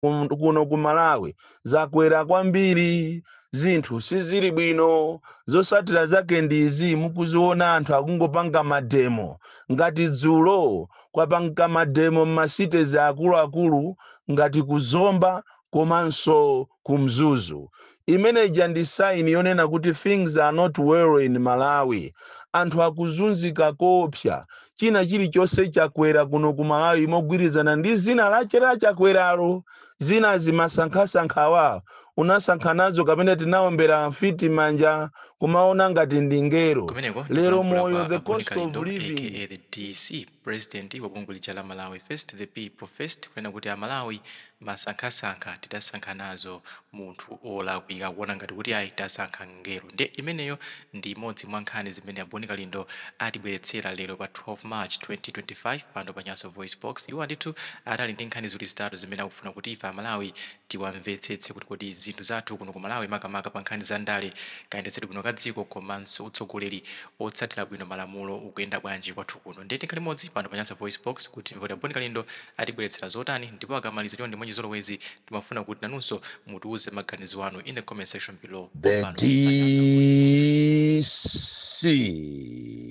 Kuno ku Malawi zakwera kwambiri, zinthu sizili bwino. Zosatira zake ndizi mukuziona, anthu akungopanga mademo. Ngati dzulo kwapanga mademo m'ma cities akuluakulu ngati kuZomba komanso ku Mzuzu. Imeneja ndi sign yonena kuti things are not well in Malawi. Anthu akuzunzika kopsa, china chilichonse chakwera kuno ku Malawi mogwirizana ndi zina lachera chakweralo. Zina zimasankhasankhawa, unasankha nazo kapena tinawombera mfiti manja kumaona ngati ndi ngero. Kumeneko lero ndikulankhula moyo, kwa the a Bon cost of Kalindo, living. aka the DC President wa bungwe lija la Malawi First, the people first, kunena kuti Amalawi masankhasankha tidasankha nazo munthu olakwika, kuona ngati kuti ayi, tasankha ngelo. Nde imeneyo ndi imodzi mwa nkhani zimene a Bon Kalindo atibweretsera lero pa 12 March 2025 pano pa Nyasa Voice Box. Iwo andithu atali ndi nkhani ziwiri, zitatu zimene akufuna kuti ife Amalawi tiwamvetsetse, kuti kodi zinthu zathu kuno ku Malawi, makamaka pa nkhani za ndale, kayendetsedwe bwino ka dziko komanso utsogoleri otsatira bwino malamulo ukuyenda bwanji kwathu kuno. Ndiye tikhale limodzi pano pa Nyasa Voice Box kuti timve kuti a Bon Kalindo atibweretsera zotani. Ndipo akamaliza, chonde, mwachizolowezi timafuna kuti nanunso mutiuze maganizo anu in the comment section below The pano pa Nyasa Voice Box.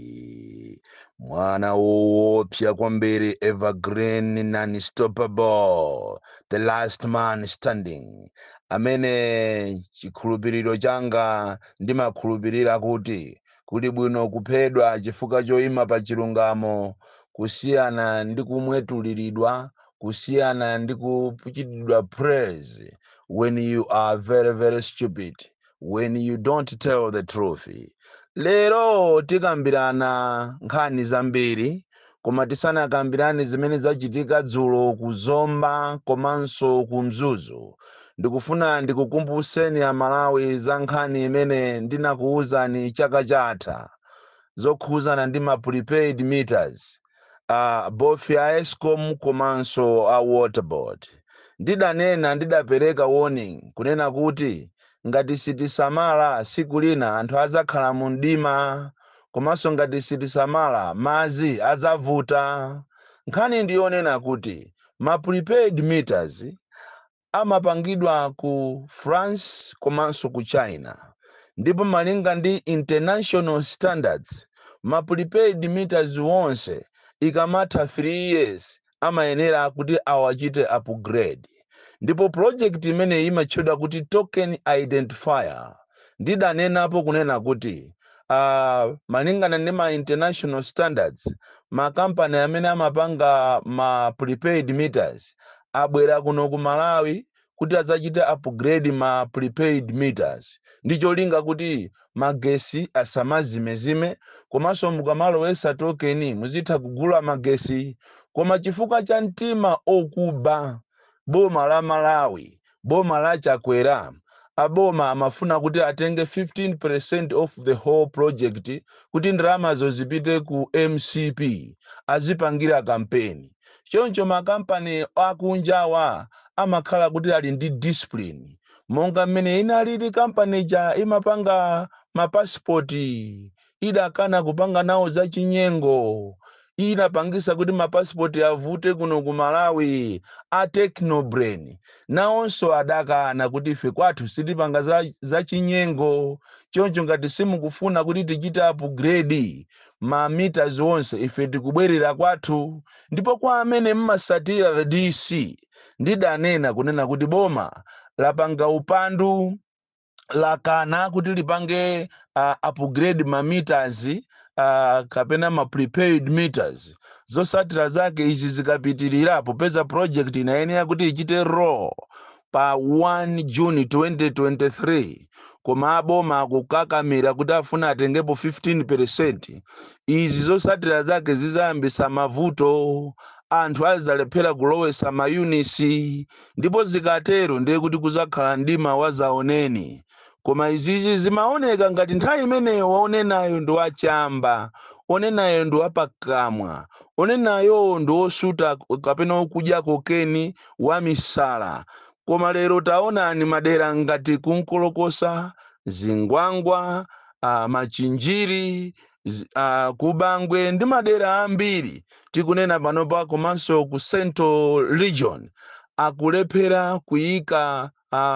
DC, mwana woopsa kwambiri, evergreen, non-stoppable, the last man standing, amene chikhulupiriro changa ndimakhulupirira kuti kuli bwino kuphedwa chifukwa choyima pa chilungamo kusiyana ndi kumwetuliridwa, kusiyana ndi kuchitidwa praise when you are very very stupid, when you don't tell the truth. Lero tikambirana nkhani zambiri, koma tisanakambirane zimene zachitika dzulo ku Zomba komanso ku Mzuzu, ndikufuna ndikukumbuseni Amalawi za nkhani imene ndinakuwuzani chaka chatha zokhuzana ndi ma prepaid meters, both a ESCOM komanso a Water Board. Ndidanena, ndidapereka warning kunena kuti ngati sitisamala, siku lina anthu azakhala mu mdima, komanso ngati sitisamala, madzi azavuta. Nkhani ndiyonena kuti ma prepaid meters amapangidwa ku France komanso ku China, ndipo malinga ndi international standards, ma prepaid meters wonse ikamatha 3 years amayenera kuti awachite upgrade. Ndipo project imeneyi imatchedwa kuti token identifier. Ndidanenapo kunena kuti malingana ndi ma international standards, makampani amene amapanga ma prepaid meters abwera kuno ku Malawi kuti adzachite upgrade ma prepaid meters ndi cholinga kuti magesi asamazimezime, komanso mukamalowesa token muzitha kugula magesi. Koma chifukwa cha mtima okuba, boma la Malawi, boma la Chakwera, aboma amafuna kuti atenge 15% of the whole project kuti ndalamazo zipite ku MCP azipangira kampeni. Choncho makampani akunjawa amakhala kuti ali ndi discipline, monga mmene inalili kampani ja imapanga mapasipoti, idakana kupanga nawo zachinyengo, inapangisa kuti mapasipoti avute kuno ku Malawi. A Technobrain nawonso adakana kuti ife kwathu sitipanga za chinyengo, choncho ngati simukufuna kuti tichite upgrade ma meters onse, ife tikubwerera kwathu. Ndipo kwa amene mmasatira the DC, ndidanena kunena kuti boma lapanga upandu, lakana kuti lipange upgrade ma meters kapena ma prepaid meters. Zosatira zake izi zikapitirira, popeza project inayenera kuti ichite roll pa 1 June 2023, koma aboma akukakamira kuti afuna atengepo 15%, izi zosatira zake zizayambisa mavuto, anthu azalephera kulowesa ma units, ndipo zikatero ndiye kuti kuzakhala mdima wazaoneni. Koma izizi zimaoneka ngati nthawi imeneyo waonenayo ndi wachamba, onenayo ndi wapakamwa, onenayo ndi wosuta kapena wokudya cocaine, wamisala. Koma lero taonani madera ngati kuNkolokosa, Zingwangwa, Machinjiri, kuBangwe ndi madera ambiri tikunena panopa, komanso ku Central Region, Akulephera kuyika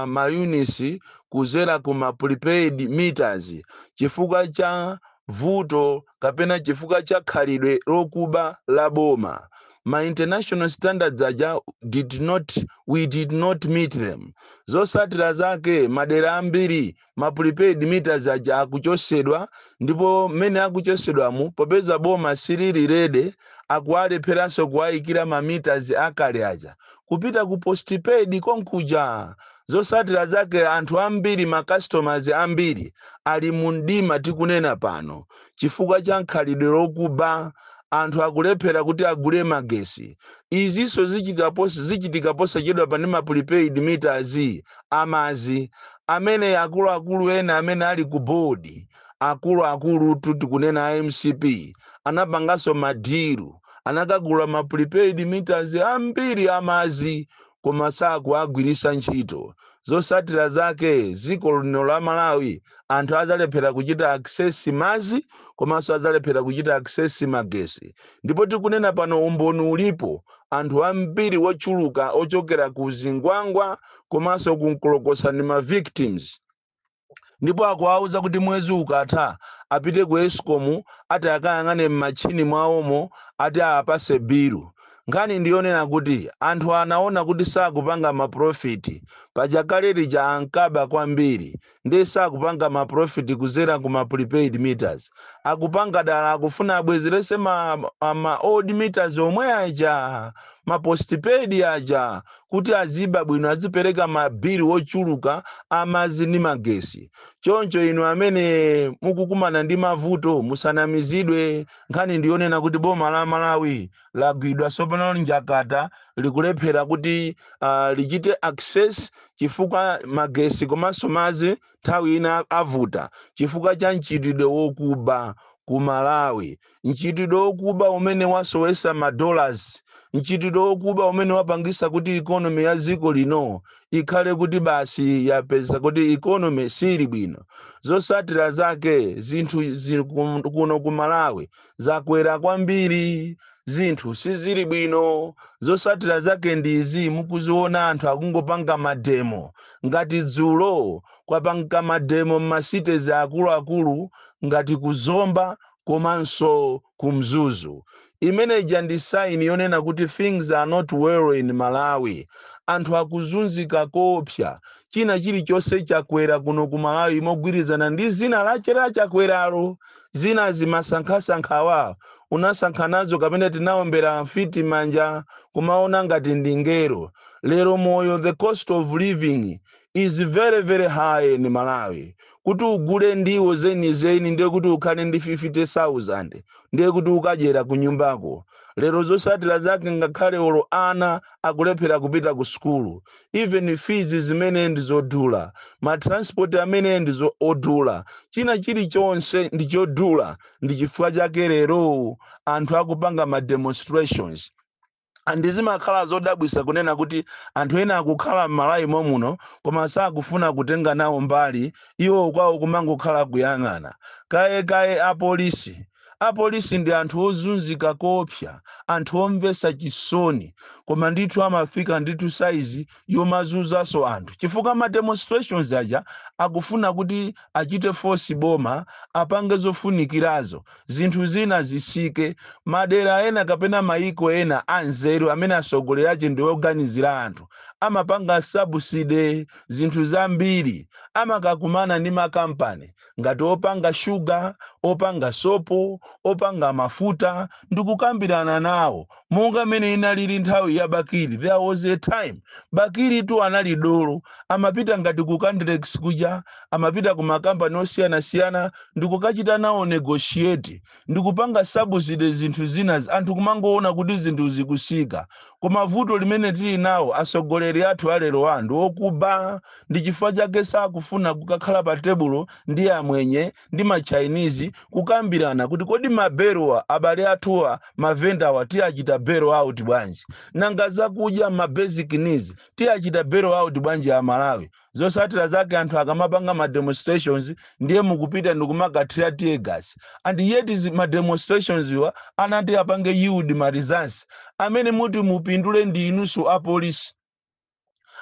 ma units kuzera ku ma prepaid meters chifukwa cha vuto kapena chifukwa cha khalidwe lokuba la boma. Ma international standards aja did not we did not meet them. Zosatira zake, madera ambiri ma prepaid meters aja akuchosedwa, ndipo mmene akuchosedwamo, popeza boma silili ready, akuwalepheranso kuwayikira ma meters akale aja kupita ku postpaid konkuja. Zosatira zake, anthu ambiri, ma customers ambiri ali mu mdima tikunena pano chifukwa cha nkhalidwe lokuba. Anthu akulephera kuti agule magesi. Izinso zichitika posachedwa pa ndi ma prepaid meters amazi amene akuluakulu ena amene ali ku board, akuluakulu tikunena a MCP, anapanganso ma deal, anakagula ma prepaid meters ambiri amazi koma sakuagwirisa ntchito. Zosatira zake, dziko lino la Malawi anthu adzalephera kuchita access mazi komanso adzalephera kuchita access magesi. Ndipo tikunena pano umboni ulipo, anthu ambiri wochuluka ochokera ku Zingwangwa komanso ku Nkolokosa ndi ma victims, ndipo akuwauza kuti mwezi ukatha apite ku ESCOM ati akayang'ane m'machini mwawomo ati apase bill. Nkhani ndiyonena kuti anthu anaona kuti sakupanga ma profit. Pachakale lija ankaba kwambiri, ndi sakupanga ma profit kuzera ku ma prepaid meters. Akupanga dala, akufuna abwezerese ma old meters omwe aja, ma postpaid aja, kuti aziba bwino, azipereka ma bill wochuluka amazi ndi magesi. Choncho inu amene mukukumana ndi mavuto, musanamizidwe. Nkhani ndiyonena kuti boma la Malawi lagwidwa sopano njakata, likulephera kuti lichite access chifukwa magesi komanso madzi nthawi ina avuta chifukwa cha mchitidwe wokuba ku Malawi, mchitidwe wokuba umene wasowesa ma dollars, mchitidwe wokuba umene wapangisa kuti economy ya dziko lino ikhale kuti basi yapeza kuti economy sili bwino. Zosatira zake, zinthu zili kuno ku Malawi zakwera kwambiri, zinthu sizili bwino. Zosatira zake ndizi mukuziona, anthu akungopanga ma demo. Ngati dzulo kwapanga ma demo m'ma cities akuluakulu ngati kuZomba komanso kuMzuzu. Imeneja ndi sign yonena kuti things are not well in Malawi. Anthu akuzunzika kopsa, china chilichonse chakwera kuno ku Malawi mogwirizana ndi zina lache la Chakweralo. Zina zimasankhasankhawa unasankha nazo kapena tinawombera mfiti manja kumaona ngati ndi ngero. Lero moyo, the cost of living is very very high in Malawi. Kuti ugule ndiwo zenizeni ndiye kuti ukhale ndi 50,000, ndiye kuti ukadyera ku nyumbako. Lero zosatira zake, ngakhale olo ana akulephera kupita ku sukulu, even fees zimene ndi zodula, ma transport amene ndi odula, china chilichonse ndi chodula. Ndi chifukwa chake lero anthu akupanga ma demonstrations. Andizimakhala zodabwisa kunena kuti anthu ena akukhala m'Malawi momuno koma sakufuna kutenga nawo mbali, iwo kwawo kumangokhala kuyang'ana kaye kaye. Apolisi, apolisi ndi anthu ozunzika kopsa, anthu omvesa chisoni, koma ndithu amafika ndithu size yomazunzanso anthu chifukwa ma demonstrations aja akufuna kuti achite force boma apange zofunikirazo, zinthu zina zisike. Madera ena kapena maiko ena anzeru amene atsogoleri ache ndi oganizira anthu amapanga subsidy zinthu zambiri, amakakumana ndi makampani ngati opanga shuga, opanga sopo, opanga mafuta ndi kukambirana nawo, monga mmene inalili nthawi ya Bakili. There was a time Bakili tu anali dolo, amapita ngati ku Candlex kuja, amapita ku makampani osiyanasiyana ndi kukachita nawo negotiate ndi kupanga subsidy zinthu zina, anthu kumangoona kuti zinthu zikusika. Koma vuto limene tili nawo, atsogoleri athu alero anthu okuba, ndi chifukwa chake sakufuna kukakhala pa tebulo ndi amwenye ndi ma Chinese kukambirana kuti kodi maberowa, abale athuwa, mavendawa tiyachita bail out bwanji? Nanga zakudya, ma basic needs, tiyachita bail out bwanji Amalawi? Zosatira zake, anthu akamapanga ma demonstrations ndiye mukupita ndikumakathira tear gas, and yet ma demonstrations iwa anati apange yield ma results amene muti mupindule ndi inunso apolisi.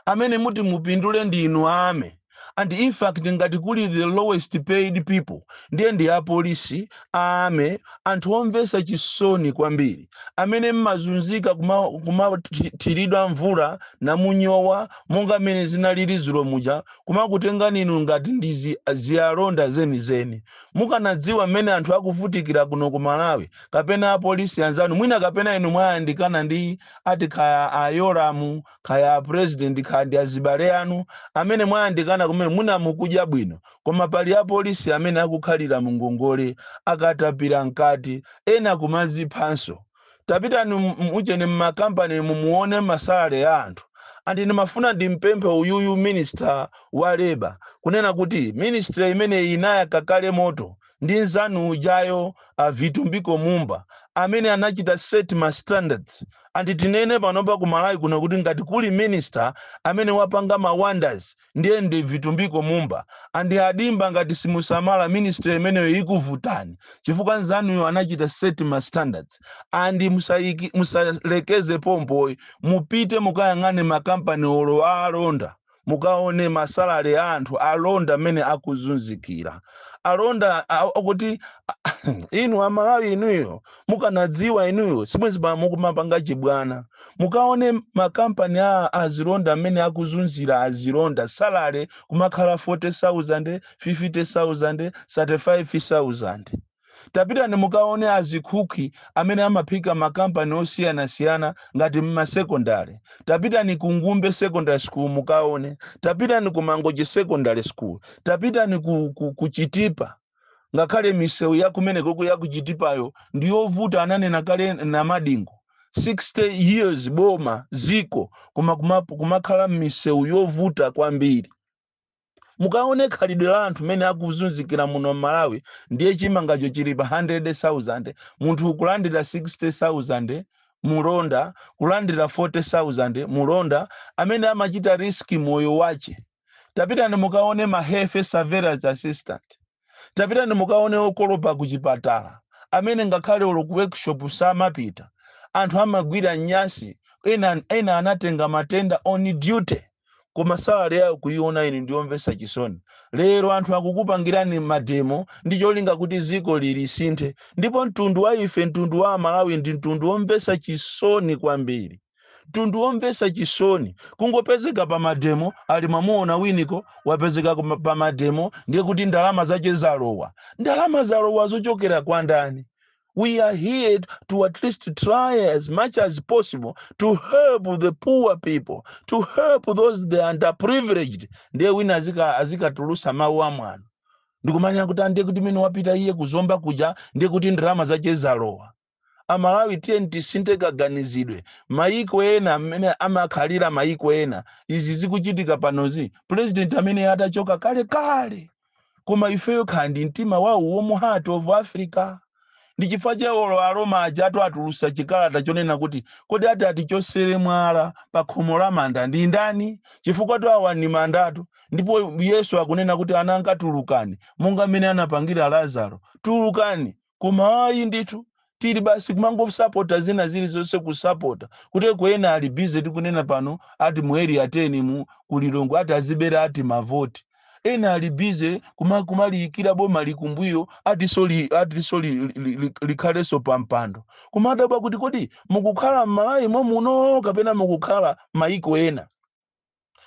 Amene muti mupindule ndi inu army. And in fact, ngati kuli the lowest paid people, ndiye ndi apolisi, army, anthu omvetsa chisoni kwambiri amene mmazunzika kumathiridwa mvula namunyowa monga mmene zinalili zulo muja, kumakutengani inu ngati ndi ziyalonda zenizeni. Mukanadziwa mmene anthu akuvutikira kuno ku Malawi, kapena apolisi anzanu mwina, kapena inu mwayandikana ndi ati kaya ayoramu, kaya apresident, kaya ndi azibale anu amene mwayandikana kumene mwina mukudya bwino, koma pali apolisi amene akukhalira mu ngongole, akatapira mkati, ena kumaziphanso. Tapitani muchene mmakampani mumuone masalary ya anthu. And ndimafuna ndimpemphe uyuyu minister wa labor kunena kuti ministry imene inayaka kale moto ndi nzanu ujayo, a Vitumbiko Mumba, amene anachita set ma standards. And tinene panopa ku Malawi kuno kuti ngati kuli minister amene wapanga ma wonders, ndiye ndi Vitumbiko Mumba. And adimba, ngati simusamala, ministry imeneyo ikuvutani, chifukwa nzanuyo anachita set ma standards. And musalekeze pompoyi, mupite mukayang'ane makampani olo alonda, mukaone masalary a anthu alonda amene akuzunzikira. Alonda akuti inu Amalawi, inuyo mukanadziwa inuyo sibwenzi mukumapanga chibwana. Mukaone makampani a azilonda amene akuzunzira azilonda, salary kumakhala 40,000, 50,000, 35,000. Tapitani mukaone azikhuki amene amaphika makampani osiyanasiyana ngati mmasekondari. Tapitani ku Ngumbe Secondary School mukaone, tapitani ku Mangochi Secondary School, tapitani ku Chitipa. Ngakhale misewu ya kumenekoko ya ku Chitipayo ndiyovuta, ananena kale na Madingo, 60 years boma ziko, koma kumakhala misewu yovuta kwambiri. Mukaone khalidwe la anthu mene akuzunzikira muno m'Malawi. Ndiye chimangacho chili pa 100,000, munthu ukulandira 60,000 mulonda, kulandira 40,000 mulonda amene amachita risk moyo wache. Tapitani mukaone ma health surveillance assistant, tapitani mukaone okolopa ku chipatala amene ngakhale olo ku workshop samapita. Anthu amagwira nyasi, ena, ena anatenga matenda on duty, koma salary yayo kuiona ine ndiyomvetsa chisoni. Lero anthu akukupangirani mademo ndi cholinga kuti ziko lilisinthe. Ndipo mtundu wa ife, mtundu wa Amalawi, ndi mtundu womvetsa chisoni kwambiri, mtundu womvetsa chisoni. Kungopezeka pa mademo, ali mwamuona winiko wapezeka pa mademo, ndiye kuti ndalama zache zalowa. Ndalama zalowa zochokera kwa ndani? We are here to at least try as much as possible to help the poor people, to help those the underprivileged. Ndiye wina azikatulusa mawu amwano ndikumanya kuti andiye kuti mene wapita iye kuzomba kuja, ndiye kuti ndalama zache zalowa. Amalawi, tiye tisinthe kaganizidwe. Mayiko ena amene amakhalira mayiko ena, izi zikuchitika panozi, president amene atachoka kale kale. Koma ifeyo khandi mtima wawo womu heart of Africa. Ndi chifukwa cha olo Aroma aja atu atulusa chikalata chonena kuti kodi ati atichosere mwala pa khomo la manda ndi ndani? Chifukwa tu awa ni mandatu. Ndipo Yesu akunena kuti ana ankatulukani monga mmene anapangira Lazaro, tulukani. Koma ayi ndithu, tili basi kumangosapota zina zilizonse, kusapota kuti kwena ali busy. Tikunena pano ati mu Area 10 mu kulilongo ati azibera ati mavoti. Ena ali busy kumaliyikira boma likumbuyo, atiso likhalenso pa mpando. Kumadabwa kuti kodi mukukhala m'Malawi momuno kapena mukukhala maiko ena?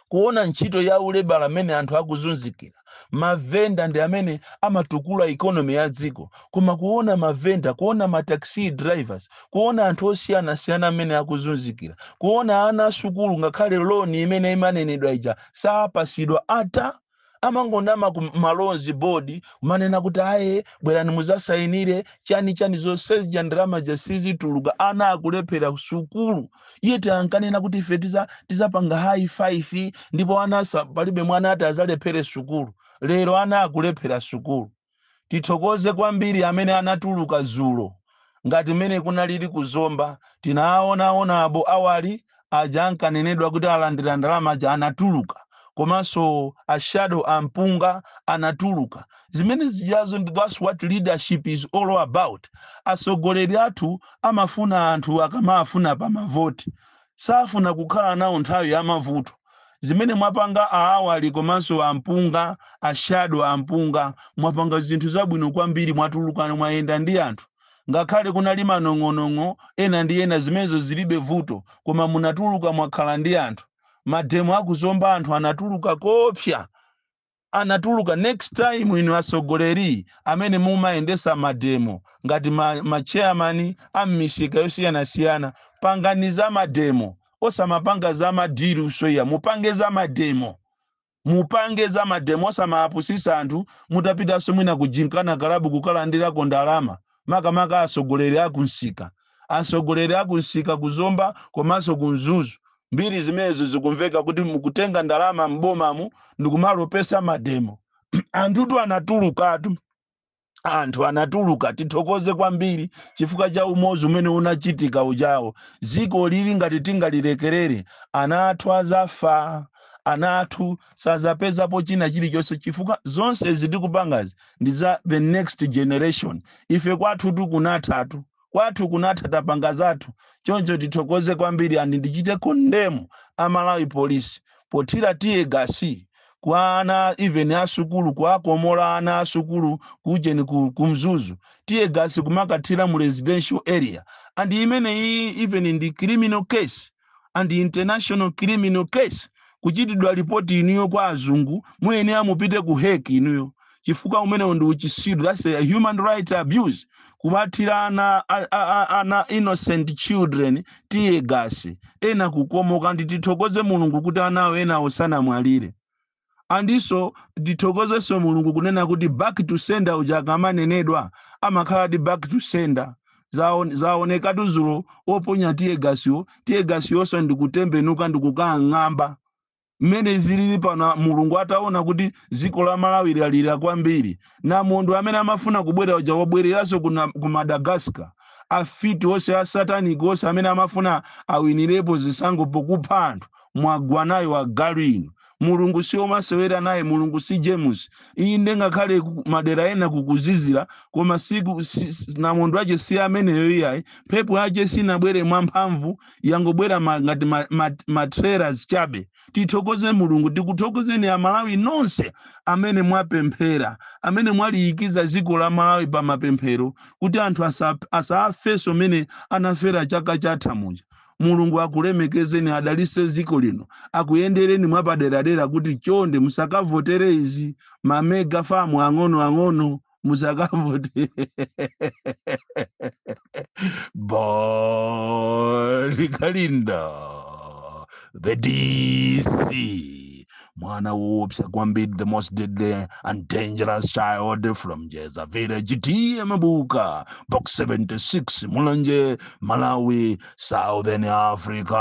Kuona ntchito ya ulebala amene anthu akuzunzikira, mavenda ndi amene amatukula economy ya dziko, koma kuona mavenda, kuona ma taxi drivers, kuona anthu osiyanasiyana amene akuzunzikira, kuona ana asukulu ngakhale loan imene imanenedwa ija sapasidwa, ata amangonama ku ma loans board kumanena kuti aye, bwerani muzasayinire chani chani, zonse zija ndalama jasizituluka, ana akulephera sukulu. Iye tiankanena kuti ife tizapanga high five, ndipo ana palibe mwana ati azalephere sukulu. Lero ana akulephera sukulu. Tithokoze kwambiri amene anatuluka zulo ngati mmene kunalili kuzomba. Tinawaonaona abo awali aja ankanenedwa kuti alandira ndalama aja anatuluka, komanso ashado ampunga anatuluka. Zimene zijazo, that's what leadership is all about. Atsogoleri athu amafuna anthu akamafuna pa mavoti, safuna kukhala nawo nthawi ya mavuto. Zimene mwapanga aawali komanso ampunga, ashado ampunga, mwapanga zinthu zabwino kwambiri. Mwatuluka, mwayenda ndi anthu, ngakhale kunali manong'onong'o ena ndi ena, zimenezo zilibe vuto, koma munatuluka, mwakhala ndi anthu. Mademo akuzomba, anthu anatuluka kopsa, anatuluka. Next time inu atsogoleri amene mumayendesa mademo ngati ma chairman a m'misika yosiyanasiyana, pangani za mademo, osamapanga za madeal soya. Mupange za mademo, mupange za mademo, osamapusisa anthu. Mutapitanso mwina kujinkana kalabu kukalandirako ndalama, makamaka atsogoleri akunsika, atsogoleri akunsika kuzomba komanso kumzuzu, mbiri zimenezo zikumveka kuti mukutenga ndalama m'bomamu ndikumalopesa mademo. Anthutu anatulukatu, anthu anatuluka. Tithokoze kwambiri chifukwa cha umodzi umene unachitika ujawo. Dziko lili ngati tingalilekerere, ana athu azafa, ana athu sazapezapo china chilichonse, chifukwa zonse zitikupangazi ndi za the next generation. Ife kwathu tikunathatu, kwathu kunatha, tapanga zathu. Choncho tithokoze kwambiri and ndichite condemn amalawi Police pothira tear gas kwa ana even asukulu, kuakomola ana asukulu kujeni kumzuzu, tear gas kumakathira mu residential area. And imene iyi even ndi criminal case and international criminal case, kuchitidwa report inuyo kwa azungu, muyenera mupite ku Hague inuyo, chifukwa umenewo ndi uchisiru. That's a human right abuse, kumathira ana, ana innocent children tear gas, ena kukomoka. Ndi tithokoze Mulungu kuti anawo enawo sanamwalire. Andiso tithokozenso Mulungu kunena kuti back to sender uja akamanenedwa amakhala di back to sender. Zaonekatu zulo oponya tear gasyo, tear gasyonso ndikutembenuka ndikukang'amba. Mmene zilili pano, Mulungu ataona kuti dziko la Malawi lalira kwambiri, namondo amene amafuna kubwera uja wabwereranso ku Madagascar. Afiti onse, asataniki onse amene amafuna awinirepo zisankho pokupha anthu, mwagwa nayo agalu inu. Mulungu si omasewera naye, Mulungu si James. Inde, ngakhale madera ena kukuzizira, koma namondo ache si ameneyo iyayi. Mphepo yache sinabwere mwamphamvu, yangobwera ngati ma trailers chabe. Tithokoze Mulungu, tikuthokozeni Amalawi nonse amene mwapemphera, amene mwaliyikiza dziko la Malawi pa mapemphero kuti anthu asafenso mene anafera chaka chatha muja. Mulungu akulemekezeni, adalise dziko lino, akuyendereni mwapaderadera, kuti chonde musakavotere izi mamega farm ang'ono ang'ono, musakavotere. Bon Kalindo, the DC, mwana woopsa kwambiri, the most deadly and dangerous child from Jeza Village, T/A Mabuka, Box 76, Mulanje, Malawi, Southern Africa.